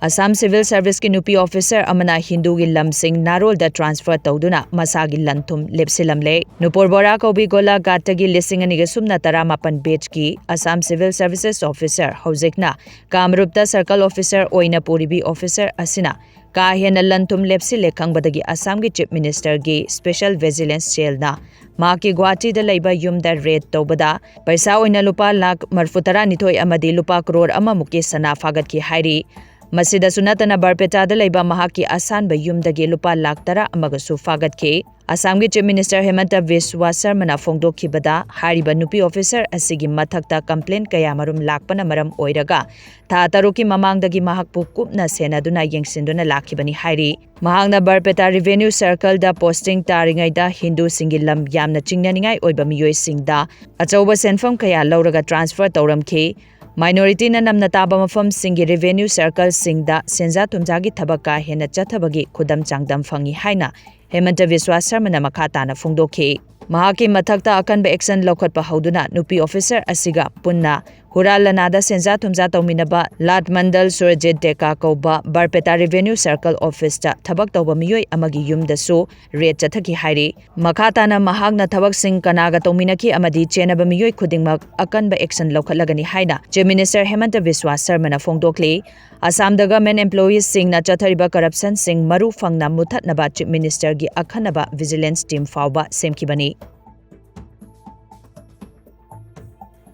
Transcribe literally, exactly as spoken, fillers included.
Assam civil ꯁꯔꯚꯤꯁꯀꯤ ꯅꯨꯄꯤ officer ꯑꯃꯅ ꯍꯤꯟꯗꯨꯒꯤ ꯂꯝꯁꯤꯡ ꯅꯥꯔꯣꯜꯗ ꯇ꯭ꯔꯥꯟꯁꯐꯔ ꯇꯧꯗꯨꯅ ꯃꯁꯥꯒꯤ ꯂꯟ-ꯊꯨꯝ ꯂꯦꯞꯁꯤꯜꯂꯝꯂꯦ꯫ ꯅꯨꯄꯨꯔꯕꯣꯔꯥ ꯀꯧꯕꯤ ꯒꯣꯂꯥꯘꯥꯠꯇꯒꯤ ꯂꯤꯁꯤꯡ ꯑꯅꯤꯒ ꯁꯨꯞꯅ ꯇꯔꯥꯃꯥꯄꯟ ꯕꯦꯆꯀꯤ ꯑꯁꯥꯝ ꯁꯤꯚꯤꯜ ꯁꯔꯚꯤꯁꯦꯁ ꯑꯣꯐꯤꯁꯥꯔ, ꯍꯧꯖꯤꯛꯅ ꯀꯥꯃꯔꯨꯞꯇ ꯁꯔꯀꯜ ꯑꯣꯐꯤꯁꯥꯔ ꯑꯣꯏꯅ ꯄꯨꯔꯤꯕꯤ ꯑꯣꯐꯤꯁꯥꯔ ꯑꯁꯤꯅ ꯀꯥ ꯍꯦꯟꯅ ꯂꯟ-ꯊꯨꯝ ꯂꯦꯞꯁꯤꯜꯂꯦ ꯈꯪꯕꯗꯒꯤ ꯑꯁꯥꯝꯒꯤ ꯆꯤꯐ ꯃꯤꯅꯤꯁꯇꯔꯒꯤ ꯁ꯭ꯄꯦꯁꯦꯜ ꯚꯤꯖꯤꯂꯦꯟꯁ ꯁꯦꯜꯅ ꯃꯍꯥꯛꯀꯤ ꯒꯨꯋꯥꯍꯥꯇꯤꯗ ꯂꯩꯕ ꯌꯨꯝꯗ ꯔꯦꯗ ꯇꯧꯕꯗ ꯄꯩꯁꯥ ꯑꯣꯏꯅ ꯂꯨꯄꯥ ꯂꯥꯈ ꯃꯔꯤꯐꯨ ꯇꯔꯥꯅꯤꯊꯣꯏ ꯑꯃꯗꯤ ꯂꯨꯄꯥ ꯀ꯭ꯔꯣꯔ ꯑꯃꯃꯨꯛꯀꯤ ꯁꯅꯥ ꯐꯥꯒꯠꯈꯤ ꯍꯥꯏꯔꯤ꯫ ꯃꯁꯤꯗꯁꯨ ꯅꯠꯇꯅ ꯕꯔꯄꯦꯇꯥꯗ ꯂꯩꯕ ꯃꯍꯥꯛꯀꯤ ꯑꯁꯥꯟꯕ ꯌꯨꯝꯗꯒꯤ ꯂꯨꯄꯥ ꯂꯥꯈ ꯇꯔꯥ ꯑꯃꯒꯁꯨ ꯐꯥꯒꯠꯈꯤ꯫ ꯑꯁꯥꯝꯒꯤ ꯆꯤꯐ ꯃꯤꯅꯤꯁꯇꯔ ꯍꯦꯃꯟꯇ ꯕꯤꯁ꯭ꯋꯥ ꯁꯔꯃꯅ ꯐꯣꯡꯗꯣꯛꯈꯤꯕꯗ ꯍꯥꯏꯔꯤꯕ ꯅꯨꯄꯤ ꯑꯣꯐꯤꯁꯥꯔ ꯑꯁꯤꯒꯤ ꯃꯊꯛꯇ ꯀꯝꯄ꯭ꯂꯦꯟ ꯀꯌꯥꯃꯔꯨꯝ ꯂꯥꯛꯄꯅ ꯃꯔꯝ ꯑꯣꯏꯔꯒ ꯊꯥ ꯇꯔꯨꯛꯀꯤ ꯃꯃꯥꯡꯗꯒꯤ ꯃꯍꯥꯛꯄꯨ ꯀꯨꯞꯅ ꯁꯦꯟꯅꯗꯨꯅ ꯌꯦꯡꯁꯤꯟꯗꯨꯅ ꯂꯥꯛꯈꯤꯕꯅꯤ ꯍꯥꯏꯔꯤ꯫ ꯃꯍꯥꯛꯅ ꯕꯔꯄꯦꯇꯥ ꯔꯦꯚꯦꯅ꯭ꯌꯨ ꯁꯔꯀꯜꯗ ꯄꯣꯁꯇꯤꯡ ꯇꯥꯔꯤꯉꯩꯗ ꯍꯤꯟꯗꯨꯁꯤꯡꯒꯤ ꯂꯝ ꯌꯥꯝꯅ ꯆꯤꯡꯅꯅꯤꯡꯉꯥꯏ ꯑꯣꯏꯕ ꯃꯤꯑꯣꯏꯁꯤꯡꯗ ꯑꯆꯧꯕ ꯁꯦꯟꯐꯝ ꯀꯌꯥ ꯂꯧꯔꯒ ꯇ꯭ꯔꯥꯟꯁꯐꯔ ꯇꯧꯔꯝꯈꯤ꯫ ꯃꯥꯏꯅꯣꯔꯤꯇꯤꯅ ꯅꯝꯅ ꯇꯥꯕ ꯃꯐꯝꯁꯤꯡꯒꯤ ꯔꯦꯚꯦꯅ꯭ꯌꯨ ꯁꯔꯀꯜꯁꯤꯡꯗ ꯁꯦꯟꯖꯥ ꯊꯨꯝꯖꯥꯒꯤ ꯊꯕꯛ ꯀꯥ ꯍꯦꯟꯅ ꯆꯠꯊꯕꯒꯤ ꯈꯨꯗꯝ ꯆꯥꯡꯗꯝ ꯐꯪꯏ ꯍꯥꯏꯅ ꯍꯦꯃꯟꯇ ꯕꯤꯁ꯭ꯋꯥ ꯁꯔꯃꯅ ꯃꯈꯥ ꯇꯥꯅ ꯐꯣꯡꯗꯣꯛꯈꯤ꯫ ꯃꯍꯥꯛꯀꯤ ꯃꯊꯛꯇ ꯑꯀꯟꯕ ꯑꯦꯛꯁꯟ ꯂꯧꯈꯠꯄ ꯍꯧꯗꯨꯅ ꯅꯨꯄꯤ ꯑꯣꯐꯤꯁꯥꯔ ꯑꯁꯤꯒ ꯄꯨꯟꯅ ꯍꯨꯔꯥꯟ ꯂꯥꯟꯅꯥꯗ ꯁꯦꯟꯖꯥ ꯊꯨꯝꯖꯥ ꯇꯧꯃꯤꯟꯅꯕ ꯂꯥꯠ ꯃꯟꯗꯜ ꯁꯨꯔꯖꯤꯠ ꯗꯦꯀꯥ ꯀꯧꯕ ꯕꯔꯄꯦꯇꯥ ꯔꯦꯚꯦꯅ꯭ꯌꯨ ꯁꯔꯀꯜ ꯑꯣꯐꯤꯁꯇ ꯊꯕꯛ ꯇꯧꯕ ꯃꯤꯑꯣꯏ ꯑꯃꯒꯤ ꯌꯨꯝꯗꯁꯨ ꯔꯦꯗ ꯆꯠꯊꯈꯤ ꯍꯥꯏꯔꯤ꯫ ꯃꯈꯥ ꯇꯥꯅ ꯃꯍꯥꯛꯅ ꯊꯕꯛꯁꯤꯡ ꯀꯅꯥꯒ ꯇꯧꯃꯤꯟꯅꯈꯤ ꯑꯃꯗꯤ ꯆꯦꯟꯅꯕ ꯃꯤꯑꯣꯏ ꯈꯨꯗꯤꯡꯃꯛ ꯑꯀꯟꯕ ꯑꯦꯛꯁꯟ ꯂꯧꯈꯠꯂꯒꯅꯤ ꯍꯥꯏꯅ ꯆꯤꯐ ꯃꯤꯅꯤꯁꯇꯔ ꯍꯦꯃꯟꯇ ꯕꯤꯁ꯭ꯋꯥ ꯁꯔꯃꯅ ꯐꯣꯡꯗꯣꯛꯂꯤ꯫ ꯑꯁꯥꯝꯗ ꯒꯚꯔꯟꯃꯦꯟꯠ ꯑꯦꯝꯄ꯭ꯂꯣꯌꯤꯁꯁꯤꯡꯅ ꯆꯠꯊꯔꯤꯕ ꯀꯔꯞꯁꯟꯁꯤꯡ ꯃꯔꯨ ꯐꯪꯅ ꯃꯨꯠꯊꯠꯅꯕ ꯆꯤꯐ ꯃꯤꯅꯤꯁꯇꯔꯒꯤ ꯑꯈꯟꯅꯕ ꯚꯤꯖꯤꯂꯦꯟꯁ ꯇꯤꯝ ꯐꯥꯎꯕ ꯁꯦꯝꯈꯤꯕꯅꯤ꯫